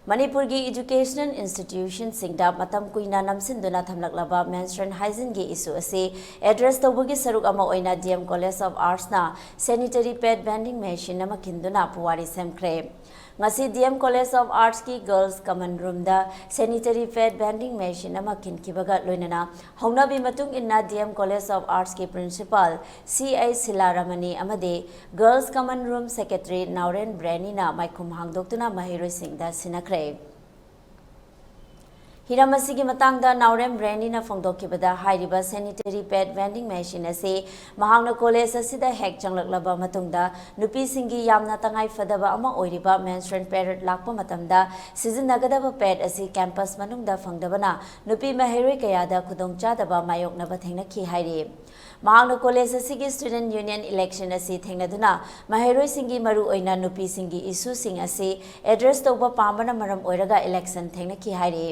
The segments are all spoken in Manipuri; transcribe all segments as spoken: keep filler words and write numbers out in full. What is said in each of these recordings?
ꯃꯅꯤꯄꯨꯔꯒꯤ educational institutionꯁꯤꯡꯗ ꯃꯇꯝ ꯀꯨꯏꯅ ꯅꯝꯁꯤꯟꯗꯨꯅ ꯊꯝꯂꯛꯂꯕ menstrual hygieneꯒꯤ issue ꯑꯁꯤ address ꯇꯧꯕꯒꯤ ꯁꯔꯨꯛ ꯑꯃ ꯑꯣꯏꯅ D M College of Artsꯅ sanitary pad vending machine ꯑꯃ ꯈꯤꯟꯗꯨꯅ ꯄꯨꯋꯥꯔꯤ ꯁꯦꯝꯈ꯭ꯔꯦ꯫ ꯉꯁꯤ D M College of Artsꯀꯤ Girls Common Roomꯗ sanitary pad vending machine ꯑꯃ ꯈꯤꯟꯈꯤꯕꯒ ꯂꯣꯏꯅꯅ ꯍꯧꯅꯕꯤ ꯃꯇꯨꯡ ꯏꯟꯅ D M College of Artsꯀꯤ Principal C I ꯁꯤꯂꯥꯔꯥꯃꯅꯤ ꯑꯃꯗꯤ Girls Common Room Secretary ꯅꯥꯎꯔꯦꯝ ꯕ꯭ꯔꯦꯅꯤꯅ ꯃꯥꯏꯈꯨꯝ ꯍꯥꯡꯗꯣꯛꯇꯨꯅ ꯃꯍꯩꯔꯣꯏꯁꯤꯡꯗ ꯁꯤꯟꯅꯈ꯭ꯔꯦ꯫ ꯍꯤꯔꯝ ꯑꯁꯤꯒꯤ ꯃꯇꯥꯡꯗ ꯅꯥꯎꯔꯦꯝ ꯕ꯭ꯔꯦꯅꯤꯅ ꯐꯣꯡꯗꯣꯛꯈꯤꯕꯗ, ꯍꯥꯏꯔꯤꯕ sanitary pad vending machine ꯑꯁꯤ ꯃꯍꯥꯛꯅ college ꯑꯁꯤꯗ ꯍꯦꯛ ꯆꯪꯂꯛꯂꯕ ꯃꯇꯨꯡꯗ ꯅꯨꯄꯤꯁꯤꯡꯒꯤ ꯌꯥꯝꯅ ꯇꯉꯥꯏ ꯐꯗꯕ ꯑꯃ ꯑꯣꯏꯔꯤꯕ menstrual period ꯂꯥꯛꯄ ꯃꯇꯝꯗ ꯁꯤꯖꯤꯟꯅꯒꯗꯕ pad ꯑꯁꯤ campus ꯃꯅꯨꯡꯗ ꯐꯪꯗꯕꯅ ꯅꯨꯄꯤ ꯃꯍꯩꯔꯣꯏ ꯀꯌꯥꯗ ꯈꯨꯗꯣꯡꯆꯥꯗꯕ ꯃꯥꯌꯣꯛꯅꯕ ꯊꯦꯡꯅꯈꯤ ꯍꯥꯏꯔꯤ꯫ ꯃꯍꯥꯛꯅ college ꯑꯁꯤꯒꯤ student union election ꯑꯁꯤ ꯊꯦꯡꯅꯗꯨꯅ ꯃꯍꯩꯔꯣꯏꯁꯤꯡꯒꯤ, ꯃꯔꯨꯑꯣꯏꯅ ꯅꯨꯄꯤꯁꯤꯡꯒꯤ issueꯁꯤꯡ ꯑꯁꯤ address ꯇꯧꯕ ꯄꯥꯝꯕꯅ ꯃꯔꯝ ꯑꯣꯏꯔꯒ election ꯊꯦꯡꯅꯈꯤ ꯍꯥꯏꯔꯤ꯫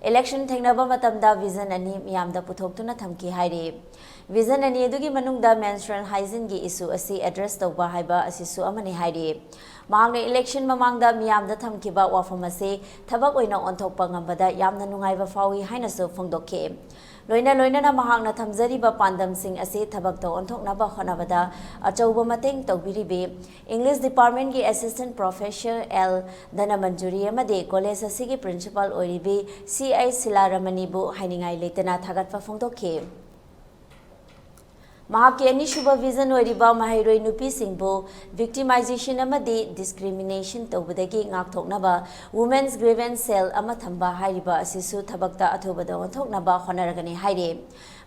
Election ꯊꯦꯡꯅꯕ ꯃꯇꯝꯗ vision ꯑꯅꯤ ꯃꯤꯌꯥꯝꯗ ꯄꯨꯊꯣꯛꯇꯨꯅ ꯊꯝꯈꯤ ꯍꯥꯏꯔꯤ꯫ Vision ꯑꯅꯤ ꯑꯗꯨꯒꯤ ꯃꯅꯨꯡꯗ menstrual hygieneꯒꯤ issue ꯑꯁꯤ address ꯇꯧꯕ ꯍꯥꯏꯕ ꯑꯁꯤꯁꯨ ꯑꯃꯅꯤ ꯍꯥꯏꯔꯤ꯫ ꯃꯍꯥꯛꯅ election ꯃꯃꯥꯡꯗ ꯃꯤꯌꯥꯝꯗ ꯊꯝꯈꯤꯕ ꯋꯥꯐꯝ ꯑꯁꯤ ꯊꯕꯛ ꯑꯣꯏꯅ ꯑꯣꯟꯊꯣꯛꯄ ꯉꯝꯕꯗ ꯌꯥꯝꯅ ꯅꯨꯡꯉꯥꯏꯕ ꯐꯥꯎꯏ ꯍꯥꯏꯅꯁꯨ ꯐꯣꯡꯗꯣꯛꯈꯤ꯫ ꯂꯣꯏꯅ ꯂꯣꯏꯅꯅ ꯃꯍꯥꯛꯅ ꯊꯝꯖꯔꯤꯕ ꯄꯥꯟꯗꯝꯁꯤꯡ ꯑꯁꯤ ꯊꯕꯛꯇ ꯑꯣꯟꯊꯣꯛꯅꯕ ꯍꯣꯠꯅꯕꯗ ꯑꯆꯧꯕ ꯃꯇꯦꯡ ꯇꯧꯕꯤꯔꯤꯕꯤ English Departmentꯀꯤ Assistant Professor L Dhanamanjuri ꯑꯃꯗꯤ college ꯑꯁꯤꯒꯤ Principal ꯑꯣꯏꯔꯤꯕꯤ C I ꯁꯤꯂꯥꯔꯥꯃꯅꯤꯕꯨ ꯍꯥꯏꯅꯤꯡꯉꯥꯏ ꯂꯩꯇꯅ ꯊꯥꯒꯠꯄ ꯐꯣꯡꯗꯣꯛꯈꯤ꯫ ꯃꯍꯥꯛꯀꯤ ꯑꯅꯤꯁꯨꯕ vision ꯑꯣꯏꯔꯤꯕ ꯃꯍꯩꯔꯣꯏ ꯅꯨꯄꯤꯁꯤꯡꯕꯨ victimization ꯑꯃꯗꯤ discrimination ꯇꯧꯕꯗꯒꯤ ꯉꯥꯛꯊꯣꯛꯅꯕ Women's Grievance Cell ꯑꯃ ꯊꯝꯕ ꯍꯥꯏꯔꯤꯕ ꯑꯁꯤꯁꯨ ꯊꯕꯛꯇ ꯑꯊꯨꯕꯗ ꯑꯣꯟꯊꯣꯛꯅꯕ ꯍꯣꯠꯅꯔꯒꯅꯤ ꯍꯥꯏꯔꯤ꯫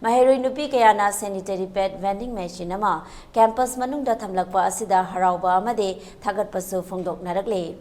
ꯃꯍꯩꯔꯣꯏ ꯅꯨꯄꯤ ꯀꯌꯥꯅ sanitary pad vending machine ꯑꯃ campus ꯃꯅꯨꯡꯗ ꯊꯝꯂꯛꯄ ꯑꯁꯤꯗ ꯍꯔꯥꯎꯕ ꯑꯃꯗꯤ ꯊꯥꯒꯠꯄꯁꯨ ꯐꯣꯡꯗꯣꯛꯅꯔꯛꯂꯤ꯫